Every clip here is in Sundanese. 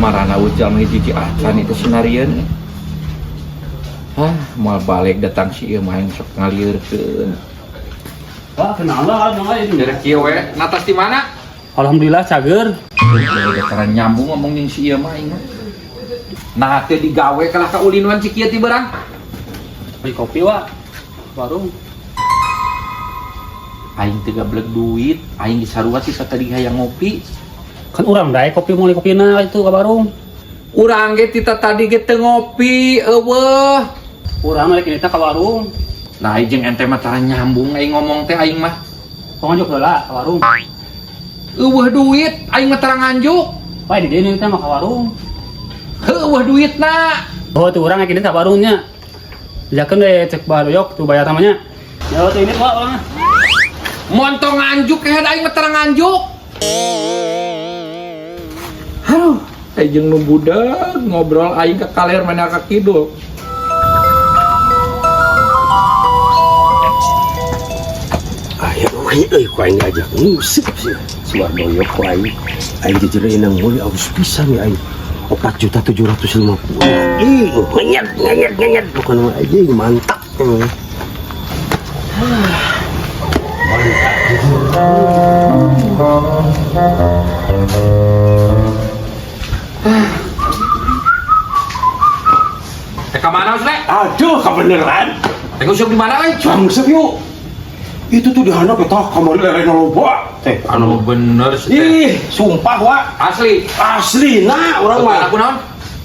Kamarana euweuh jalma hiji acan itu sinarieun. Hah, moal balik datang si ieu mah yang sok ngalieurkeun. Wah, kenal lah kalau ini. Dari kieu we, natas di mana? Alhamdulillah cager. Udah tara nyambung ngomong jeung si ieu mah aing mah. Nah, teu digawe kalah ka ulinuan si kieu ti berang. Beli kopi, Wak. Warung. Aing teu gablek duit, aing disarua sih tadi hayang ngopi. Kan urang daek kopi mau kopina itu ke warung. Urang ge tita tadi ge teu ngopi, eueuh. Urang rek ini teh ke warung. Nah, aing jeung ente mah tara nyambung aing ngomong teh aing mah. Pokoknya nganjuk heula ke warung. Eueuh duit, aing mah tara nganjuk. Wah, di dieu teh mah ke warung. Heueuh duitna. Oh, tuh urang rek ini ke warungnya. Jakeun deh cek baroyok tuh bayar namanya. Ya, tuh ini Wak, urang. Montong nganjuk kehed aing mah tara nganjuk. Aduh, aing jeung nu budak ngobrol aing ka kaler mana ka kidul. Aya euy euy ku aing diajak ngusip sih. Suar doyok ku aing. Aing jejereun nang meuli aus pisan ya aing. 4.750.000. Ih, ngenyet ngenyet ngenyet bukan mah aja mantap. Mantap. Eh ka mana Usle? Aduh, kebeneran. Eh nguseup di mana euy? Bangsat yuk. Itu tuh di handap eta kamari lere loba. Teh Anu bener sih teh. Ih, sumpah wa. Asli. Asli nah urang mah. Aku naon?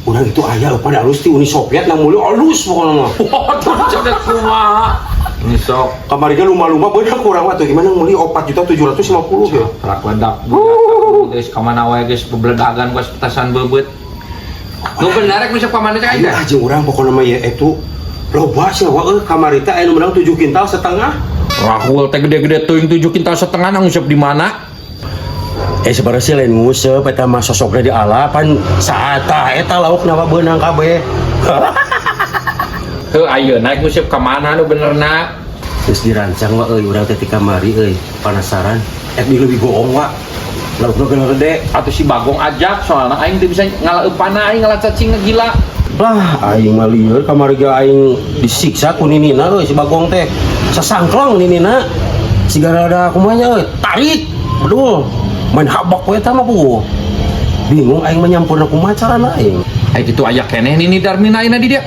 Urang itu aya pada alus ti Uni Soviet nang meuli alus pokona mah. Waduh, cedet kumaha. Ini sok Kamari ge lumba-lumba beunang ku urang mah tuh gimana meuli 4.750.000 ya. prak ledak budak geus ka mana wae geus bebledagan geus petasan beubeup. Nu bener rek nguseup ka mana cek aing Ayo teh? ah jeung urang pokona mah ya itu loba sih wa euy kamari teh aya nu meunang 7 kintal setengah. Rahul teh gede-gede teuing 7 kintal setengah nang nguseup di mana? Eh sebenarnya sih lain nguseup eta mah sosokna di ala pan saata eta laukna mah beunang kabeh. Heuh ayeuna rek nguseup ka mana nu benerna? Geus dirancang wa euy urang teh ti kamari euy penasaran. Ek di leuwih goong wa. Laukna geus gede. Atau si Bagong ajak soalna aing teu bisa ngalaeupana aing ngala cacing gila. Lah aing mah lieur kamari ge aing disiksa ku ninina euy si Bagong teh. Sasangklong ninina. Sigara ada kumaha nya euy tarik. Betul. Main habak we eta mah puguh. Bingung aing mah nyampurna kumaha carana aing. Aing kitu aya keneh nini Darmina ayeuna di dia.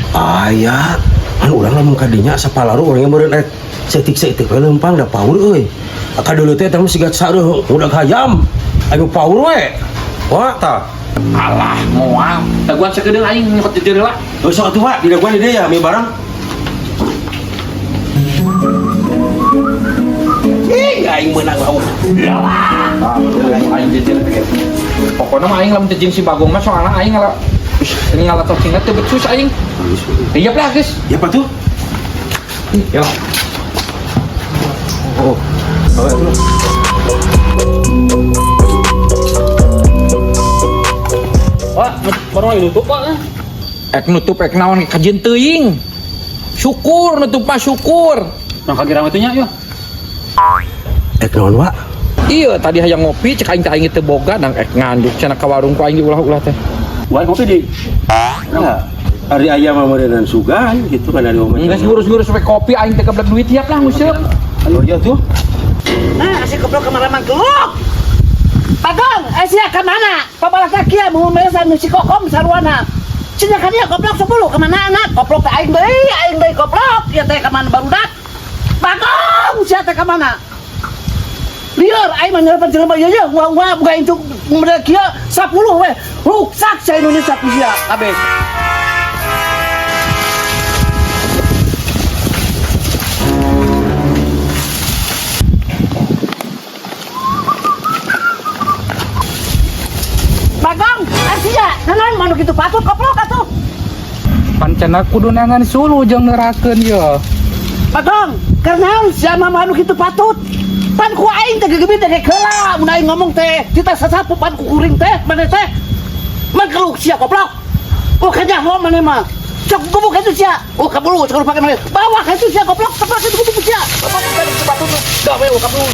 Aya, kan urang lamun ka dinya sapalaru urang meureun rek saeutik-saeutik we leumpang da paur euy. Kadeuleu teh eta mah siga sareuh ngudag hayam. Aing mah paur we. Wah tah. Alah moal. Daguan sakedeung aing nyokot jejer heula. Heuh sok atuh Pak, di daguan di dieu ya mi barang. Ih, aing meunang lauk. Aing jejer teh. Pokona mah aing lamun teh jeung si Bagong mah soalna aing ngala ini ngala cacingna teu becus aing. Iya lah geus. Ya apa tuh? Ya. Oh. Oh, Wak, warung lagi nutup, Wak. Ek nutup ek naon kajeun teuing. Syukur nutup mah syukur. Urang kagirang itu nya, yeuh. Ek naon wa? Iya tadi hayang ngopi cek aing teh aing teu boga nang ek nganduk cenah ka warung ku aing ulah-ulah teh. Wah, kopi di. Nah, hari ayam mah meureunnan sugan gitu kan dari omah. Geus ngurus-ngurus we kopi aing teh keblek duit tiap lah nguseup. Oh iya tuh. Nah, si goblok kemana mangkeluk? Bagong, eh sia kemana? Pabalas kia mau mesan si kokom sarwana. Cenah ka dia goblok 10 kemana anak? Goblok teh aing deui goblok. Ieu teh kemana barudak? Bagong, sia teh kemana? Lieur aing mah nyelepan jelema ieu ye, wah buka incu model kieu 10 we. Ruksak sia Indonesia ku sia kabeh. Bagong, asia, nanon manu kitu patut koplok atuh. Pancena kudu nangan sulu jeung nerakeun ye. Bagong, karena sia mah manu kitu patut. Pan ku aing teh gegebit teh heula mun aing ngomong teh kita sasapu pan ku kuring teh maneh teh. Man keluk sia koplok. Oh kanyaho maneh mah. Cok gubuk itu sia. Oh kabulu cok pake maneh. Bawa ka itu sia goblok, tepak itu gubuk sia. Bawa ka itu patut. Gawe oh kabulu.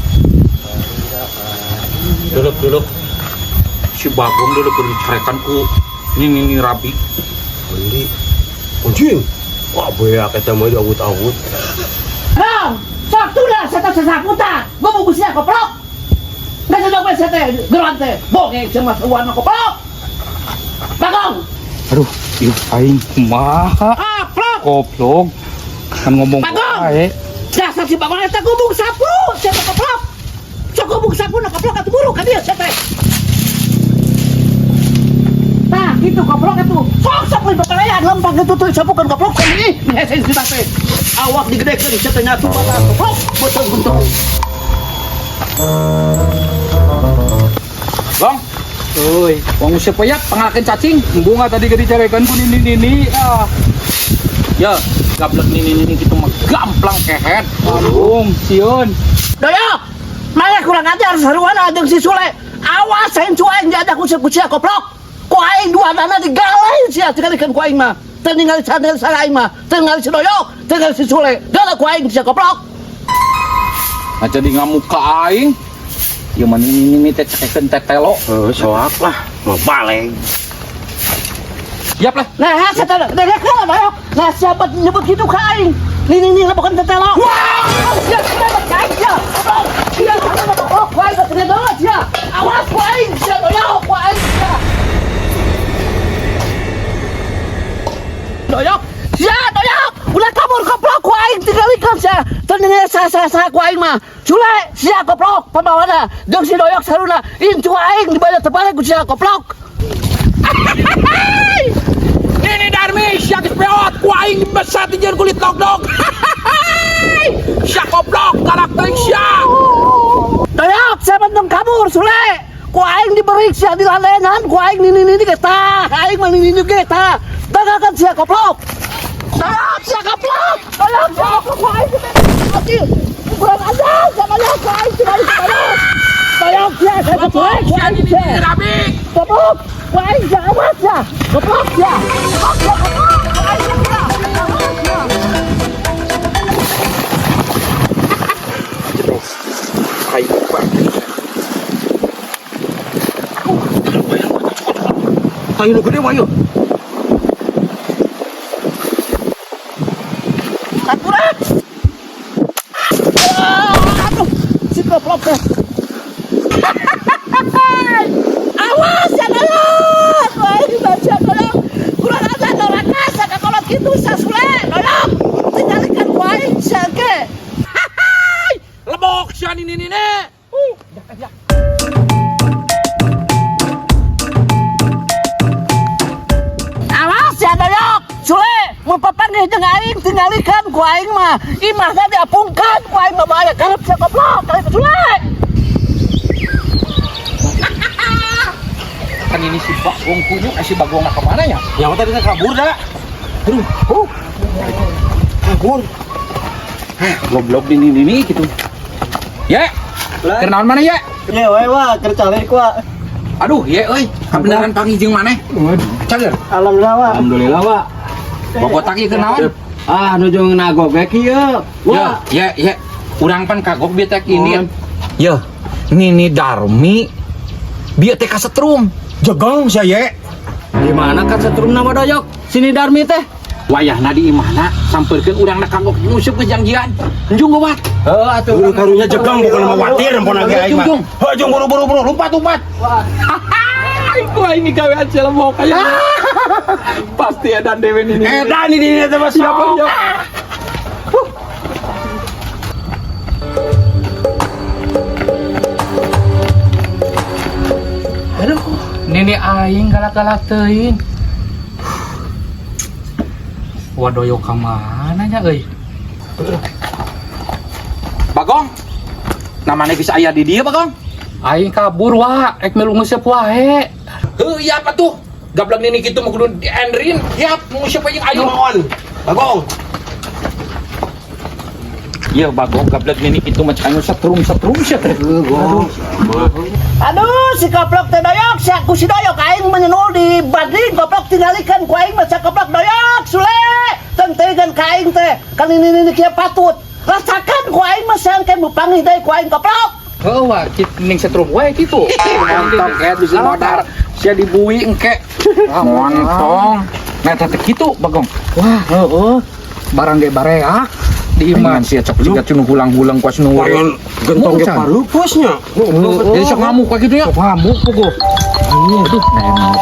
Duduk, duduk. Si Bagong dulu kudu dicarekan ku Nini Rabi. Mandi. Anjing. Wah, beak eta mah diawut-awut. Bang, sok tulah saya teh sasaputa. Gua sia koplok. Nggak cocok we sia teh geroan teh. Bongeng sia mah sarua mah koplok. Bagong, Aduh, ih aing kumaha? koplok. Goblok. Kan ngomong Bagong! wae. Dasar si Bagong eta gubung sapu, sia teh koplok. Sok gubung sapu na koplok atuh buru ka dieu sia teh. Tah, gitu koplok itu. Sok sok lain papalayan lempang gitu tuh sapukeun koplok kan ih hese si teh. Awak digedekeun sia teh nyatu batal koplok beuteung buntung. Bang, Euy, wong useup we ya pangalakeun cacing. bunga tadi ge dicarekan ku nini nini ah. Ya, gablek nini nini gitu mah gamplang kehed. Aduh, sieun. Doyok, mana kurang ajar saruana jeung si Sule. Awas aing cu aing diajak useup ku sia koplok. Ku aing dua dana digalai sia tingalikeun ku aing mah. Teu ningali sadar salah aing mah. Teu ningali si Doyok, teu ningali si Sule. Galak ku aing sia koplok. Nah, jadi ngamuk ka aing. Ya mah nini nini teh cekekeun tetelo. Heuh, soak lah. Mau balik. Yap lah. Nah, saya tahu. Nah, nah, Doyok. Nah, siapa nyebut gitu ka aing? Nini nini bukan tetelo. Wah, sia kenapa ka aing sia? Koplok. Sia kenapa koplok? Ku aing teu banget sia. Awas ku aing sia Doyok, ku aing sia. Doyok, sia Doyok, ulah kabur koplok ku aing tinggalikeun sia. Teu ningali sa ku aing mah. Sule, sia koplok pambawana. Jeung si Doyok saruna. Incu aing dibayar tebalik ku sia koplok. Nini Darmi, sia geus peot ku aing besar dijieun kulit dog-dog. Sia goblok, galak teuing sia. Doyok, sia bentong kabur Sule. Ku aing diberi sia di lalenan, ku aing nini nini ge tah, aing mah nini nini ge tah. Dagakan sia koplok. Doyok, sia koplok. Doyok, sia koplok ku aing diberi. Kurang ajar, sia doyok ku aing diberi doyok. Doyok sia, saya koplok ku aing sia. Rabi. Goblok, ku aing sia awas sia. Goblok sia. Goblok sia, goblok. Ku aing sia. Awas sia. Aing Tayo nu gede mah ieu. Sakura. Aduh, si goblok teh. Awas ya doyok. Wah, ini baca doyok. Kurang ajar doraka sakakolot kitu sasule doyok. Tinggalikeun ku aing sia ge. Lebok sia nini nini. Awas ya doyok. Sule, mun papanggih jeung aing tinggalikeun ku aing mah. Imahna diapungkan ku aing mah bahaya karep sia goblok. Kali Sule. Kan ini si Bagong kunyuk, si Bagong nak kemana ya? Yang tadi teh kabur dah. Aduh, huh. Kabur. Goblok nini nini gitu. Ya, kenalan mana ya? Ya wae wa, keur calik wa. Aduh, ya euy, kabeneran panggih jeung maneh. Cager. Alhamdulillah wa. Alhamdulillah, Wak. Bobotak ieu kenalan. Ah, nuju nagog we kieu. Ya, Wah, ya, ya. Urang pan kagok bieu teh ini. Ya, Nini Darmi bieu teh kasetrum. Jegong sia ye. di mana kan setrum nama doyok? Sini Darmi teh. Wayahna di imahna sampeurkeun urang na kagok nguseup geus janjian. Njung geuwat. Heuh atuh. Heuh, karunya jegong bukan mah watir ampun ge aing mah. Jung, jung. Heuh, jung buru buru buru lompat lompat. Ku aing gawean sia lemok aya. Pasti edan dewe nini. Edan ini teh mah Siapa sok. siapa? Aduh, nini aing galak-galak teuing. Wadoyo ka mana nya euy? Bagong. Namanya bisa aya di dieu Bagong. Aing kabur wa, ek milu nguseup wae. Heuh, iya apa tuh? Gablek nini kitu mah kudu diendrin. Yap, nguseup aja aing. Mohon. Bagong. Iya, Bagong gablek nini kitu mah cek anu setrum-setrum sia teh. Aduh, si koplok teh doyok, si aku si doyok aing menyenul di bading koplok tinggalikeun ku aing mah si koplok doyok Sule. Tenteugeun ka aing teh, kan ini ini kieu patut. Rasakan ku aing mah sangke mu panggih deui ku aing koplok. Heuh wa, ning setrum wae kitu. Montong kayak bisa modar. Sia dibui engke. Montong. Nah, eta teh kitu, Bagong. Wah, Heeh. Barang ge bareak di imah. Imah sia cok jiga cunu hulang-hulang kuas nu. Pangan gentong ge Mucan. pareupos nya. Jadi sok ngamuk kayak gitu ya. Sok ngamuk puguh. Aduh, nah emang.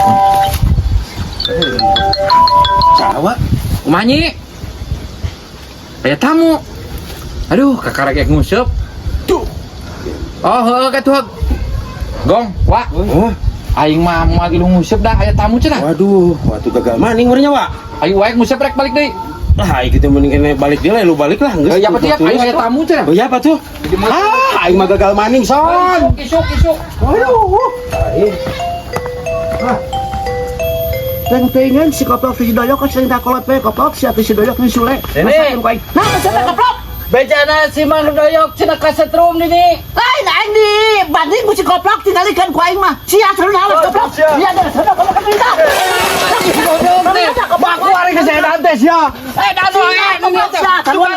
Sawa. Kumaha, Nyi? Aya tamu. Aduh, kakarek ek nguseup. Tuh. Oh, heueuh katuh. Gong, wa. Oh, Aing mah moal ilu nguseup dah, aya tamu cenah. Waduh, waduh, gagal maning meureun nya, Wa. Ayo wae nguseup rek balik deui. Lah, aing kitu mending kene balik deui lah, lu balik lah geus. Ya apa tuh ya? Aing aya tamu cenah. Oh, ya apa tuh? Ah, aing mah gagal maning, son. Isuk, isuk, isuk. Aduh. Aing. Teng-tengan si koplok si doyok sering tak kolot we koplok si si doyok ni sule. Ini. Masakeun ku aing. Nah, masakeun koplok. Bejana si Mang Doyok cenah kasetrum dini. Lain aing di banding ku si koplok tinggalikeun ku aing mah. Sia saruna awas koplok. Sia ada saruna koplok ka minta. Baku ari geus edan teh sia. Eh, dan koplok sia saruna.